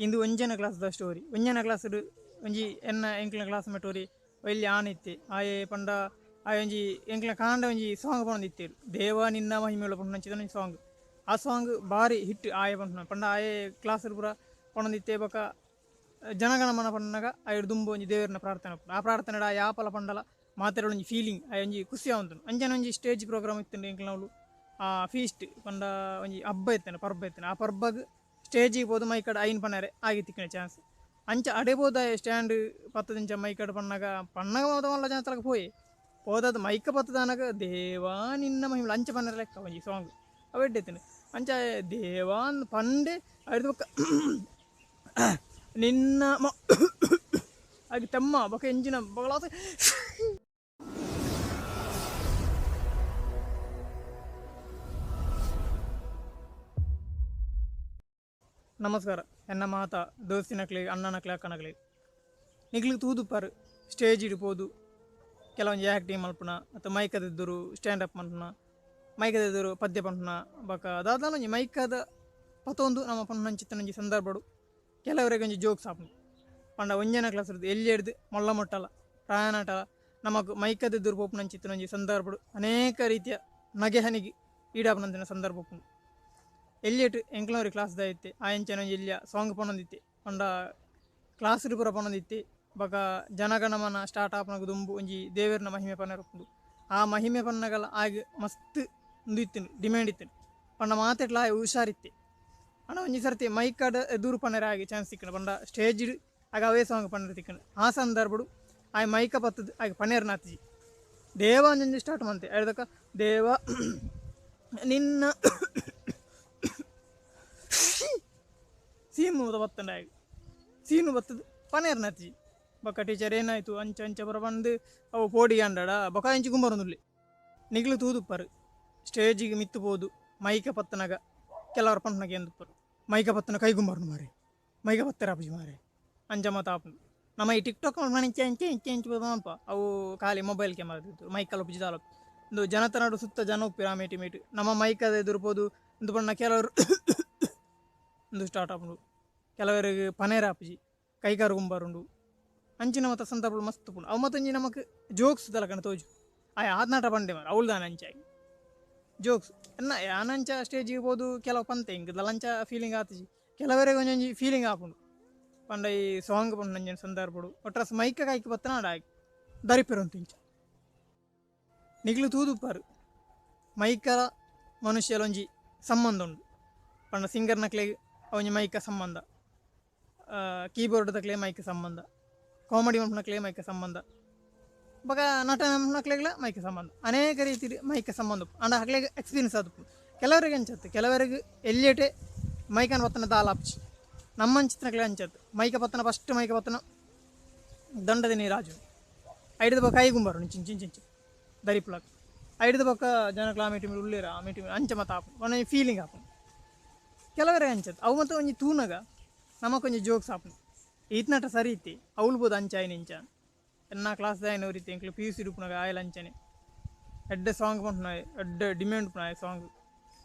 ಇಂದು ಒಂಜನ ಕ್ಲಾಸ್ದ story. ಒಂಜನ classed ಒಂಜಿ ಎನ್ನ ಎಂಕ್ಲ ಕ್ಲಾಸ್ ಮೇಟ್ ಒರಿ ಒಲ್ಲಿ ಆನ್ ಇತ್ತೆ. ಆಯೆ ಪಂಡ ಆಯೆ ಒಂಜಿ ಎಂಕ್ಲ ಕಾಂಡ ಒಂಜಿ ಸಾಂಗ್ ಪನೊಂದಿತ್ತೆರ್, ದೇವ ನಿನ್ನ ಮಹಿಮೆಳು ಪನ್ಪುನಂಚಿನ ಒಂಜಿ ಸಾಂಗ್. ಆ ಸಾಂಗ್ ಬಾರಿ ಹಿಟ್ ಆಯೆ ಪನ್ಪುನ ಪಂಡ ಆಯೆ ಕ್ಲಾಸ್ ಪೂರ ಪನೊಂದಿತ್ತೆ. ಬೊಕ ಜನಗಣಮನ ಪನ್ನಗ ಆಯೆ ದುಂಬು ಒಂಜಿ ದೇವೆರ್ನ ಪ್ರಾರ್ಥನೆ ಉಪ್ಪುಂಡು. ಆ ಪ್ರಾರ್ಥನೆ ಆಯೆ ಯಾಪಲ ಪಂಡಲ ಮಾತೆರ್ಲ ಒಂಜಿ ಫೀಲಿಂಗ್, ಆಯೆ ಒಂಜಿ ಖುಷಿ ಆವೊಂದುಂಡು. ಅಂಚನೆ ಒಂಜಿ ಸ್ಟೇಜ್ ಪ್ರೋಗ್ರಾಮ್ ಇತ್ತುಂಡು ಎಂಕ್ಲನವ್ಲು. ಆ ಫೀಸ್ಟ್ ಪಂಡ ಒಂಜಿ ಹಬ್ಬ ಇತ್ತುಂಡು, ಪರ್ಬ ಇತ್ತುಂಡು. ಆ ಪರ್ಬಗ್ ಸ್ಟೇಜಿಗೆ ಪೋದು ಮೈಕಡ್ ಐನ್ ಪನರೆ ಆಗಿ ತಿಕ್ಕಿನ ಚಾನ್ಸ್. ಅಂಚ ಅಡೆ ಪೋದ ಸ್ಟ್ಯಾಂಡ್ ಪತ್ತದಿಂಚ ಮೈಕಡ್ ಪನ್ನಗ ಪನ್ನಗ ಮಾತ ಮಲ್ಲ ಜನತಲಕ ಪೋಯೆ ಪೋದದ ಮೈಕ ಪತ್ತದಾನಗ ದೇವಾ ನಿನ್ನ ಮಹಿಮೆ ಅಂಚ ಪನ್ನರೆ ಲೆಕ್ಕ ಒಂಜಿ ಸಾಂಗ್ ಅವು ಎಡ್ಡೆ ಇತ್ತುಂಡು. ಅಂಚ ದೇವಾನ್ ಪಂಡೆ ಐರ್ದ್ ಬೊಕ್ಕ ನಿನ್ನ ಆಗ ತೆಮ್ಮ ಬೊಕ ಎಂಚಿನ ಬೊಕಲಾತ. ನಮಸ್ಕಾರ ಎನ್ನ ಮಾತ ದೋಸ್ತಿನಕ್ಲೆ ಅಣ್ಣನಕ್ಲೆ ಅಕ್ಕನಕ್ಲೆ. ನಿಕ್ಲಿಗ್ ತೂದುಪ್ಪರ್ ಸ್ಟೇಜಿಡ್ ಪೋದು ಕೆಲವೊಂಜಿ ಆ್ಯಕ್ಟಿಂಗ್ ಮಲ್ಪುನ ಅತ್ತ ಮೈಕದ ಎದುರು ಸ್ಟ್ಯಾಂಡ್ ಅಪ್ ಮಲ್ಪುನ, ಮೈಕದ ಎದುರು ಪದ್ಯ ಪನ್ಪುನ, ಬೊಕ ದಾದಾನ ಒಂಜಿ ಮೈಕದ ಪತೊಂದು ನಮ ಪನ್ಪುನಂಚಿತ್ತಿನ ಒಂಜಿ ಸಂದರ್ಭಡು ಕೆಲವರೆಗ್ ಒಂಜಿ ಜೋಕ್ಸ್ ಆಪುಂಡು. ಪಂಡ ಒಂಜನೇ ಕ್ಲಾಸ್ ರ್ದ್ ಎಲ್ಯೆಡ್ದ್ ಮಲ್ಲ ಮುಟ್ಟಲ ಪ್ರಾಯನಾಟಲ ನಮಕ್ ಮೈಕದ ಎದುರು ಪೋಪುನಂಚಿತ್ತಿನ ಒಂಜಿ ಸಂದರ್ಭಡು ಅನೇಕ ರೀತಿಯ ನಗೆಹನಿಗೆ ಈಡಾಪುನಂಚಿನ ಸಂದರ್ಭ ಉಪ್ಪುಂಡು. ಎಲ್ಯೆಟ್ ಎಂಕ್ಲನೊರಿ ಕ್ಲಾಸ್ ದ ಇತ್ತೆ ಆ ಎಂಚನ ಒಂಜಿ ಎಲ್ಯ ಸಾಂಗ್ ಪನೊಂದಿತ್ತೆ ಪಂಡ ಕ್ಲಾಸ್ ಡ್ ಪೂರ ಪನೊಂದಿತ್ತೆ. ಬೊಕ ಜನಗಣಮನ ಸ್ಟಾರ್ಟ್ ಆಪುನಗ ದುಂಬು ಒಂಜಿ ದೇವೆರ್ನ ಮಹಿಮೆ ಪನೆರೆ ಉಪ್ಪುಂಡು. ಆ ಮಹಿಮೆ ಪನ್ನಗಲ ಆಯಗ್ ಮಸ್ತ್ ಉಂದು ಇತ್ತ್ಂಡ್, ಡಿಮ್ಯಾಂಡ್ ಇತ್ತ್ಂಡ್. ಪಂಡ ಮಾತೆಟ್ಲ ಆಯೆ ಹುಷಾರಿತ್ತೆ. ಆಂಡ ಒಂಜಿ ಸರ್ತಿ ಮೈಕಡ್ ಎದುರು ಪನೆರೆ ಆಯಗ್ ಚಾನ್ಸ್ ತಿಕ್ಕ್ಂಡ್. ಪಂಡ ಸ್ಟೇಜ್ ಡ್ ಆಯಗ್ ಅವೇ ಸಾಂಗ್ ಪನೆರೆ ತಿಕ್ಕ್ಂಡ್. ಆ ಸಂದರ್ಭಡ್ ಆಯೆ ಮೈಕ ಪತ್ತುದು ಆಯಗ್ ಪನೆರೆ ನಾತಿಜಿ. ದೇವ ಅಂಚ ಸ್ಟಾರ್ಟ್ ಮಂತೆ ಐಡ್ದಕ ದೇವ ನಿನ್ನ ಸೀಮು ಬತ್ತಂಡ ಆಯಗ್ ಸೀನು ಬತ್ತುದು ಪನೇರ್ ನಾತಿಜಿ. ಬೊಕ ಟೀಚರ್ ಏನಾಯ್ತು ಅಂಚ ಅಂಚ ಪೂರ ಪಂದ್ ಅವು ಪೋಡಿಗೆ ಅಂಡಡ ಬೊಕ ಇಂಚಿ ಕುಂಬರೊಂದುಲ್ಲೆ. ನಿಕ್ಲು ತೂದುಪ್ಪರ್ ಸ್ಟೇಜಿಗ್ ಮಿತ್ತ್ ಪೋದು ಮೈಕ ಪತ್ತನಗ ಕೆಲವರ್ ಪನ್ಪುನಗ ಕೇಂದುಪ್ಪರ್ ಮೈಕ ಪತ್ತನ ಕೈ ಗುಂಬರುಂಡು ಮಾರ್ರೆ, ಮೈಕ ಪತ್ತೆರೆ ಆಪುಜಿ ಮಾರ್ರೆ ಅಂಚ ಮಾತ ಆಪುಂಡು. ನಮ ಈ ಟಿಕ್ ಟಾಕ್ ಮಲ್ಪುನ ಇಂಚ ಇಂಚ ಇಂಚ ಇಂಚ ಪೂರ ಮಲ್ಪ ಅವು ಖಾಲಿ ಮೊಬೈಲ್ ಕ್ಯಾಮರಾ ಮೈಕಲ್ ಉಪ್ಪುಜಿ ದಾಲ ಉಪ್ಪುಜಿ. ಉಂದು ಜನತ ನಡು ಸುತ್ತ ಜನ ಉಪ್ಪುವೆರ್ ಆ ಮೇಟಿ ಮೇಟಿ ನಮ ಮೈಕದ ಎದುರು ಪೋದು ಉಂದು ಪಂಡ ಕೆಲವರು ಉಂದು ಸ್ಟಾರ್ಟ್ ಆಪುಂಡು. ಕೆಲವರೆಗ್ ಪನೇರೆ ಆಪುಜಿ, ಕೈಕಾರ್ ಗುಂಬರುಂಡು. ಅಂಚಿನ ಮಾತ ಸಂದರ್ಭಲು ಮಸ್ತ್ ಉಪ್ಪುಂಡು. ಅವು ಮತ್ತೊಂಜಿ ನಮಕ್ ಜೋಕ್ಸ್ ದಲಕನ ತೋಜು ಆಯೆ ಆತ್ನಾಟ ಪಂಡೆ ಮಾರ್ರೆ ಅವ್ಲು ದಾನೆ ಅಂಚಾಯಿ ಜೋಕ್ಸ್ ಎನ್ನ ಯಾನಂಚ ಸ್ಟೇಜಿಗ್ ಪೋದು ಕೆಲವು ಪಂತೆ ಎಂಕ್ ದಾಲ ಅಂಚ ಫೀಲಿಂಗ್ ಆತಿಜಿ. ಕೆಲವರೆಗ್ ಒಂಜೊಂಜಿ ಫೀಲಿಂಗ್ ಆಪುಂಡು. ಪಂಡ ಈ ಸಾಂಗ್ ಪನ್ಪುನಂಚಿನ ಸಂದರ್ಭಡು ಒಟ್ರಾಸಿ ಮೈಕ್ ಕೈಕ್ ಬತ್ತನಾಂಡ ಆಯೆ ದರಿಪೆರ್ ಇಂಚ ನಿಕ್ಲು ತೂದುಪ್ಪರ್ ಮೈಕಲ ಮನುಷ್ಯಲ ಒಂಜಿ ಸಂಬಂಧ ಉಂಡು. ಪಂಡ ಸಿಂಗರ್ನಕ್ಲೆಗ್ ಒಂಜಿ ಮೈಕ ಸಂಬಂಧ, ಕೀಬೋರ್ಡ್ ದಕ್ಲೆ ಮೈಕ್ ಸಂಬಂಧ, ಕಾಮಿಡಿ ಮನ್ಪುನಕ್ಲೆ ಮೈಕ್ ಸಂಬಂಧ, ಬೊಕ ನಟನೆ ಮನ್ಪುನಕ್ಲೆಗ್ಲ ಮೈಕ್ ಸಂಬಂಧ, ಅನೇಕ ರೀತಿಡ್ ಮೈಕ್ ಸಂಬಂಧ ಉಪ್ಪುಂಡು. ಆಂಡ ಅಕ್ಲೆಗ್ ಎಕ್ಸ್ಪೀರಿಯನ್ಸ್ ಆದುಪ್ಪುಂಡು. ಕೆಲವರೆಗ್ ಅಂಚತ್ತ್ ಕೆಲವರೆಗ್ ಎಲ್ಯಟೆ ಮೈಕನ್ ಪತ್ತುನ ದಾಲ ಆಪುಜಿ. ನಮ್ಮಂಚಿತ್ತಿನಕ್ಲೆಗ್ ಅಂಚತ್ತ್ ಮೈಕ ಪತ್ತುನ ಫಸ್ಟ್ ಮೈಕ ಪತ್ತುನ ದಂಡದ ನೀರಾಜು ಐಡ್ದ್ ಬೊಕ ಕೈ ಗುಂಬರು ಇಂಚ ಇಂಚ ಇಂಚ ದರಿಪುಲಕ ಐಡ್ದ್ ಬೊಕ ಜನಕ್ಲು ಆ ಮೇಟಿ ಉಲ್ಲೆರ್ ಆ ಮೇಟಿ ಅಂಚ ಮಾತ ಆಪುಂಡು, ಒಂಜಿ ಫೀಲಿಂಗ್ ಆಪುಂಡು. ಕೆಲವರೆಗ್ ಅಂಚತ್ತ್ ಅವು ಮಾತ ಒಂಜಿ ತೂನಗ ನಮಕ್ ಒಂಜಿ ಜೋಕ್ಸ್ ಆಪುಂಡು. ಈತ್ನಟ ಸರಿ ಇತ್ತೆ ಅವ್ಲು ಪೋದು ಅಂಚ ಆಯಿನ ಇಂಚ ಎನ್ನ ಕ್ಲಾಸ್ ದಾಯನ ಒರಿತೆ ಎಂಕ್ಲು ಪಿ ಯು ಸಿ ಉಪ್ಪುನಗ ಆಯೆಲ ಅಂಚನೆ ಎಡ್ಡೆ ಸಾಂಗ್ ಪನ್ಪುನಾಯೆ, ಎಡ್ಡೆ ಡಿಮ್ಯಾಂಡ್ ಉಪ್ಪುನಾಯೆ ಸಾಂಗ್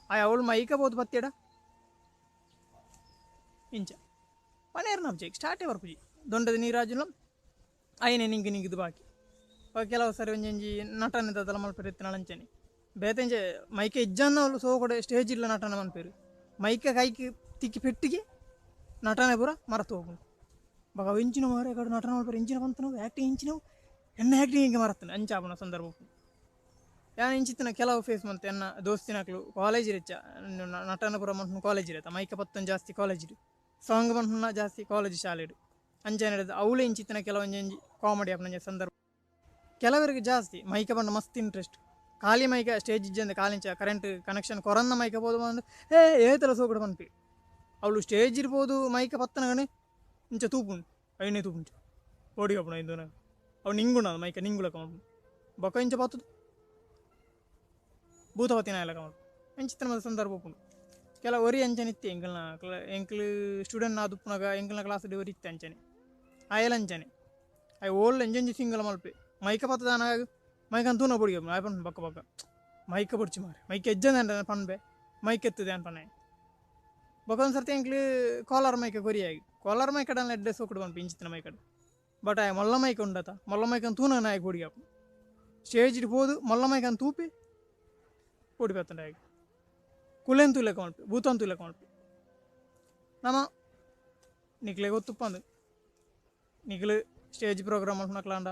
ಆಯೆ ಅವ್ಲು ಮೈಕ ಪೋದು ಪತ್ತೆಡ ಇಂಚ ಪನೇರ್ನ ಆಪುಜಿ ಸ್ಟಾರ್ಟೇ ಬರ್ಪುಜಿ ದೊಂಡದ ನೀರಾಜುಲ ಆಯ್ನೆ ನಿಂಗೆ ನಿಂಗಿದು ಬಾಕಿ. ಕೆಲವು ಸರಿ ಒಂಜೊಂಜಿ ನಟನೆ ದಾದಲ ಮಲ್ಪೆರೆ ಇತ್ತಿನಾಲ್ ಅಂಚನೆ ಬೇತೆ ಇಂಚ ಮೈಕೆ ಇಜ್ಜಾಂದ ಅವ್ಲು ಸೋಕೊಡೆ ಸ್ಟೇಜ್ ಇಡ್ಲ ನಟನೆ ಮನ್ಪೆರ್ ಮೈಕ ಕೈಕ್ ತಿಕ್ಕಿ ಪೆಟ್ಟಿಗೆ ನಟನೆ ಪೂರ ಮರತ್ ಪೋಪುಂಡು. ಬೊಕ ಅವು ಎಂಚಿನ ಮಾರ್ರೆ ಕಡೆ ನಟನೆ ಮಲ್ಪೆರೆ ಎಂಚಿನ ಪಂತನವು ಆ್ಯಕ್ಟಿಂಗ್ ಎಂಚಿನವು ಎನ್ನ ಆ್ಯಕ್ಟಿಂಗ್ ಎಂಕ್ ಮರತ್ಂಡ್ ಅಂಚ ಆಪುನ ಸಂದರ್ಭ ಉಪ್ಪುಂಡು. ಯಾನ್ ಇಂಚಿತ್ತಿನ ಕೆಲವು ಫೇಸ್ ಮಂತೆ ಎನ್ನ ದೋಸ್ತಿನಕ್ಲು ಕಾಲೇಜ್ ಎಚ್ಚ ನಟನೆ ಪೂರ ಮನ್ಪುನ ಕಾಲೇಜ್ ಇರತ್ತ ಮೈಕ ಪತ್ತೊಂದು ಜಾಸ್ತಿ ಕಾಲೇಜ್ ಸಾಂಗ್ ಪನ್ಪುನ ಜಾಸ್ತಿ ಕಾಲೇಜ್ ಶಾಲೆಡ್ ಅಂಚನೆ ಅವ್ಲೇ ಇಂಚಿತ್ತಿನ ಕೆಲವೊಂಜೊಂಜಿ ಕಾಮಿಡಿ ಆಪುನಂಚ ಸಂದರ್ಭ. ಕೆಲವರಿಗೆ ಜಾಸ್ತಿ ಮೈಕ ಪಂಡ ಮಸ್ತ್ ಇಂಟ್ರೆಸ್ಟ್ ಖಾಲಿ ಮೈಕ ಸ್ಟೇಜ್ ಇಜ್ಜಂದೆ ಖಾಲಿ ಇಂಚ ಕರೆಂಟ್ ಕನೆಕ್ಷನ್ ಕೊರಂದ ಮೈಕ ಪೋದು ಪಂದ್ ಏ ಏತಲ ಸೋಕುಡು ಪನ್ಪಿ ಅವ್ಲು ಸ್ಟೇಜ್ ಇರ್ಬೋದು ಮೈಕ ಪತ್ತನಗನೆ ಇಂಚ ತೂಪುಂಡು ಐನೇ ತೂಪುಂಚ ಪೋಡಿಗೆ ಆಪುಂಡು ಐನ್ ತೂನಗ ಅವು ನಿಂಗುಂಡು ಮೈಕ ನಿಂಗುಲಕ ಮಲ್ಪುಂಡು ಬೊಕ ಇಂಚ ಪತ್ತುದು ಭೂತಪತ್ತಿನ ಲೆಕ ಮಲ್ಪುಂಡು ಇಂಚಿತ್ತಿನ ಮಾತ ಸಂದರ್ಭ ಉಪ್ಪುಂಡು. ಕೆಲವು ಒರಿ ಅಂಚನೆ ಇತ್ತೆ ಎಂಕಲ್ನ ಎಂಕ್ಲು ಸ್ಟೂಡೆಂಟ್ ಆದುಪ್ಪುನಗ ಎಂಕಲ್ನ ಕ್ಲಾಸ್ ಒರಿ ಇತ್ತೆ ಅಂಚನೆ ಆಯೆಲ ಅಂಚನೆ ಆಯೆ ಓಲ್ ಎಂಚೆಂಚ ಸಿಂಗಲ್ ಮಲ್ಪೆ ಮೈಕ ಪತ್ತದಾನ ಮೈಕನ್ ತೂನ ಪೋಡಿಗೆ ಆಯೆ ಪನ್ಪುಂಡು ಬೊಕ್ಕ ಬೊಕ್ಕ ಮೈಕ ಬೊಡ್ಚಿ ಮಾರ್ರೆ ಮೈಕ್ ಎಜ್ಜಂದೆ ಪನ್ಪೆ ಮೈಕ್ ಎತ್ತುದೆ ಯಾನ್ ಪನ್ನೆ. ಬೊಕ ಒಂಜಿ ಸರ್ತಿ ಎಂಕ್ಲು ಕಾಲರ್ ಮೈಕ್ ಕೊರಿಯಾಗಿ ಕಾಲರ್ ಮೈಕ್ ಅಡಲ್ಲ ಎಡ್ಡೆ ಸೋಕುಡು ಪನ್ಪಿ ಇಂಚಿತ್ತಿನ ಮೈಕಡ್. ಬಟ್ ಆಯೆ ಮೊಲ್ಲ ಮೈಕ್ ಉಂಡತ ಮೊಲ್ಲ ಮೈಕನ್ ತೂನ ಆಯೆ ಪೋಡಿಗೆ ಆಪುಂಡು. ಸ್ಟೇಜ್ ಪೋದು ಮೊಲ್ಲ ಮೈಕನ್ ತೂಪಿ ಪೋಡಿ ಬತ್ತುಂಡು ಆಯಗ್. ಕುಲೆನ್ ತೂಲೆಕ ಮಲ್ಪಿ ಭೂತನ್ ತೂಲೆಕ ಮಲ್ಪಿ. ನಮ ನಿಕ್ಲೆ ಗೊತ್ತುಪ್ಪಂದು ನಿಕ್ಲು ಸ್ಟೇಜ್ ಪ್ರೋಗ್ರಾಮ್ ಮಲ್ಪುನಕ್ಲಾಂಡ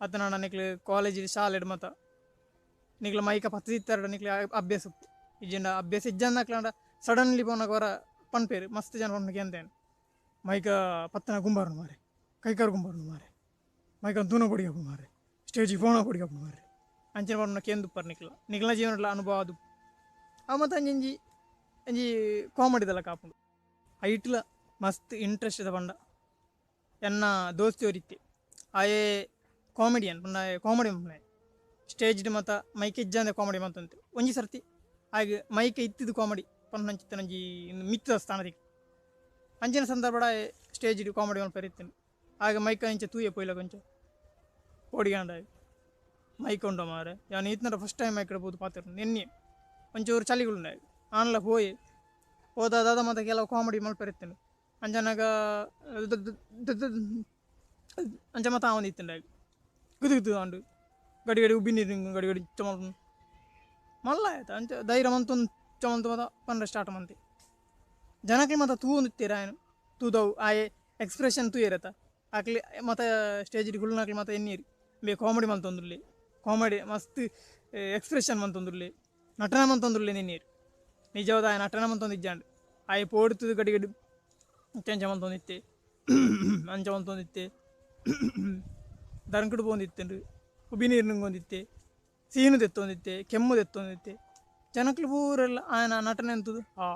ಅತ್ತನಾಂಡ ನಿಕ್ಲು ಕಾಲೇಜ್ ಶಾಲೆಡ್ ಮತ ನಿಕ್ಲ ಮೈಕ ಪತ್ತ್ ನಿಕ್ಲೆ ಅಭ್ಯಾಸ ಉಪ್ಪು. ಇಜ್ಜಿಂಡ ಅಭ್ಯಾಸ ಇಜ್ಜಂದಕ್ಲಾಂಡ ಸಡನ್ಲಿ ಪೋನಗ ವರ ಪನ್ಪೇರು ಮಸ್ತ್ ಜನ ಪನ್ಪುನ ಕೇಂದೇನು ಮೈಕ ಪತ್ತನ ಗುಂಬಾರುಂಡು ಮಾರೆ ಕೈಕಾರ್ ಗುಂಬಾರುಂಡು ಮಾರೆ ಮೈಕನ್ ತೂನ ಪೊಡಿ ಆಪುಂಡು ಮಾರೆ ಸ್ಟೇಜಿಗೆ ಪೋಣ ಪೊಡಿ ಆಪುಂಡು ಮಾರೆ ಅಂಚಿನ ಪನ್ಪುನ ಕೇಂದುಪ್ಪರ್ ನಿಕ್ಲ ನಿಕ್ಲ ಜೀವನಡ್ಲ ಅನುಭವ ಅದು ಅವು ಮತ್ತು ಅಂಜಿ ಅಂಜಿ ಕಾಮಿಡಿದೆಲ್ಲ ಕಾಪುಂಡು. ಐಟ್ಲ ಮಸ್ತ್ ಇಂಟ್ರೆಸ್ಟ್ ಇದ ಪಂಡ ಎನ್ನ ದೋಸ್ತಿ ಒರಿತ್ತೆ ಆಯೆ ಕಾಮಿಡಿಯನ್ ಪಂಡ ಆಯೆ ಕಾಮಿಡಿ ಮಲ್ಪುನಾಯೆ ಸ್ಟೇಜ್ಡ್ ಮತ ಮೈಕ್ ಇಜ್ಜಂದೆ ಕಾಮಿಡಿ ಮಂತೊಂತೆ ಒಂಜಿ ಸರ್ತಿ ಆಯಗ್ ಮೈಕ್ ಇತ್ತಿದ್ದು ಕಾಮಿಡಿ ಪನ್ಪುನಂಚಿತ್ತಿನ ಒಂಜಿ ಮಿತ್ತದ ಸ್ಥಾನ ತಿಕ್ ಅಂಚಿನ ಸಂದರ್ಭಡ್ ಆಯೆ ಸ್ಟೇಜ್ಡ್ ಕಾಮಿಡಿ ಮಲ್ಪೆರೆ ಇತ್ತಿನಿ. ಆಗ ಮೈಕ್ ಇಂಚ ತೂಯೆ ಪೋಯಿಲ ಕೊಂಚ ಪೋಡಿಗಾಂಡ ಆಯೆ ಮೈಕ್ ಉಂಡು ಮಾರೆ ಯಾನ್ ಈತ್ನಡ ಫಸ್ಟ್ ಟೈಮ್ ಮೈಕ್ಡ್ ಪೋದು ಪಾತೆರ್ನು ಎನ್ನಿಯೆ ಒಂಚೂರು ಚಳಿಗುಂಡು ಆನ್ಲ ಪೋಯೆ ಪೋದ ದಾದ ಮಾತ ಕೆಲವು ಕಾಮಿಡಿ ಮಲ್ಪೆರೆ ಇತ್ತಿನಿ. ಅಂಚನಗ ಅಂಚ ಮಾತ ಆವೊಂದು ಇತ್ತುಂಡು ಆಯಗ್ ಗುದು ಗುದು ಆಂಡ್ ಗಡಿ ಗಡಿ ಉಬ್ಬಿ ನೀರು ಗಡಿ ಗಡಿ ಇಂಚ ಮಲ್ಪುನು ಮಲ್ಲ ಆಯ್ತು ಅಂಚ ಧೈರ್ಯ ಮಂತೊಂದು ಚಮಲ್ತು ಮಾತ ಪನ್ರೆ ಸ್ಟಾರ್ಟ್ ಮಂತೆ. ಜನಕ್ಲು ಮಾತ ತೂವೊಂದಿತ್ತೆರ್ ಆಯನ್ ತೂದವು ಆಯೆ ಎಕ್ಸ್ಪ್ರೆಷನ್ ತೂಯೆರತ ಅಕ್ಲೆ ಮಾತ ಸ್ಟೇಜಿಡ್ ಕುಲ್ಲುನಕ್ಲು ಮಾತ ಎನ್ನಿಯೆರ್ ಇಂಬೆ ಕಾಮಿಡಿ ಮಂತೊಂದುಲ್ಲೆ ಕಾಮಿಡಿ ಮಸ್ತ್ ಎಕ್ಸ್ಪ್ರೆಷನ್ ಮಂತೊಂದುಲ್ಲೆ ನಟನೆ ಮಂತೊಂದುಲ್ಲೆ ಎನ್ನಿಯೆರ್. ನಿಜವಾದ ಆಯೆ ನಟನೆ ಮಂತೊಂದಿಜ್ಜಾಂಡ್ ಆಯೆ ಪೋಡ್ತುದು ಗಡಿ ಗಡಿ ಅಂಚ ಮಂತೊಂದಿತ್ತೆ ಅಂಚ ಮಂತೊಂದಿತ್ತೆ ದಂಕುಡು ಪೋವೊಂದಿತ್ತುಂಡು ಉಬ್ಬಿ ನೀರು ನುಂಗೊಂದಿತ್ತೆ ಸೀನು ದೆತ್ತೊಂದಿತ್ತೆ ಕೆಮ್ಮು ದೆತ್ತೊಂದಿತ್ತೆ ಜನಕ್ಲು ಪೂರೆಲ್ಲ ಆಯನ ನಟನೆ ಎಂತುದು ಆ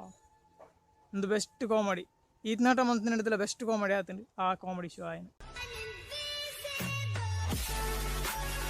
ಒಂದು ಬೆಸ್ಟ್ ಕಾಮಿಡಿ ಈತ್ ನಾಟ ಮಂತ್ ಬೆಸ್ಟ್ ಕಾಮಿಡಿ ಆತುಂಡು ಆ ಕಾಮಿಡಿ ಶೋ ಆಯನ. I'm invisible.